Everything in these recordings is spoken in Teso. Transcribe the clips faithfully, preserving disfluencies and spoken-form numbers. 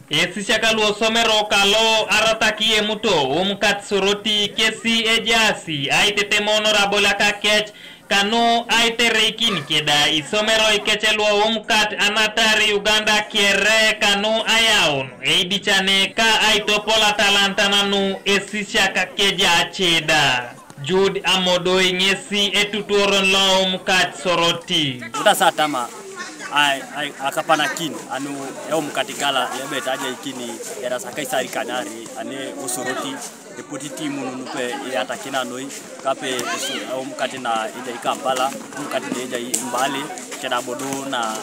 Esisiak lu osomero kalo arataki emuto Umkat Soroti kesi ejaasi aitetemon rabolaka kec kanu aitereikin keda isomeroi kec lu Umkat anatar Uganda kere kanu ayaun eidicane ka aitopol atalantananu esisiak kejace da. Jude Amodoi ŋesi etutuoron lo Umkat Soroti. Utasa tama ai, ai, akapanakin anu eumkat kala lebet ajaikini erasaka isari kanari ane Osoroti epoti timu nunupe iyatakina noi kape esu- eumkat na ejai Kampala, umkat na ejai Mbale, keda bodo na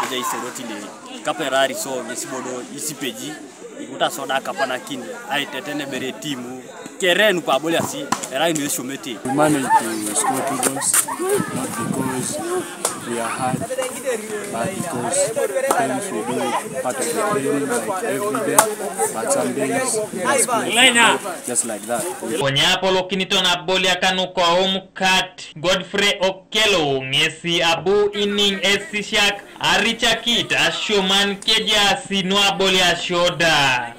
ejai Soroti le kape rari so ŋesi bodo isipeji. Ikuta soda kapanakin aiteten ebere timu kere nuko aboliasi erai nuesiomete. We managed to score two goals, not because we are hard, but because sometimes we do it part of the training, like, every day, but some days we just play football just like that. Konye apolokiniton aboliaka nuko Umkat, Godfrey Okello ŋesi abu iniŋ esisiak aricakit asioman kejaasi nuaboliasio da.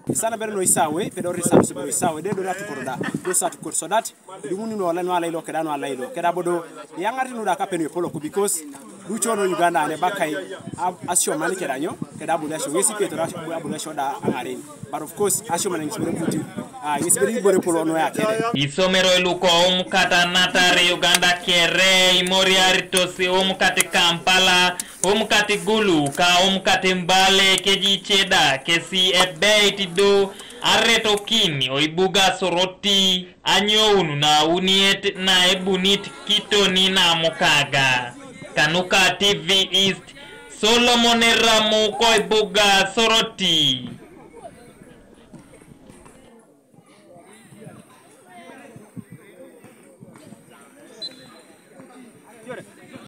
Isana bere no isawe, pedori isana subere isawe, de dori atukoro da, do sa tukoro so that, idumuni no ala, no ala ilo, keda no ala ilo, keda bodo, yaŋar nu da kapen epoloko, because duco no Uganda ne bakai, ab- asioman keda nyo, keda bodo asio, ŋesi Petro asio, bodo asio da aŋarin. But of course, asio mana ŋesi bere buti, ah, ŋesi bere ibore polo no ya kere. Isomeroi luko Umkat anatar Uganda kere, imoriaritos Umkat Kampala, Umkat Gulu, ka Umkat Mbale, kejice da, kesi ebeit do, aretokin, oibuga Soroti, anyoun na uniet na ebunit kitoni na mukaga. Kanuka T V East, Solomon Eramu, koibuga Soroti.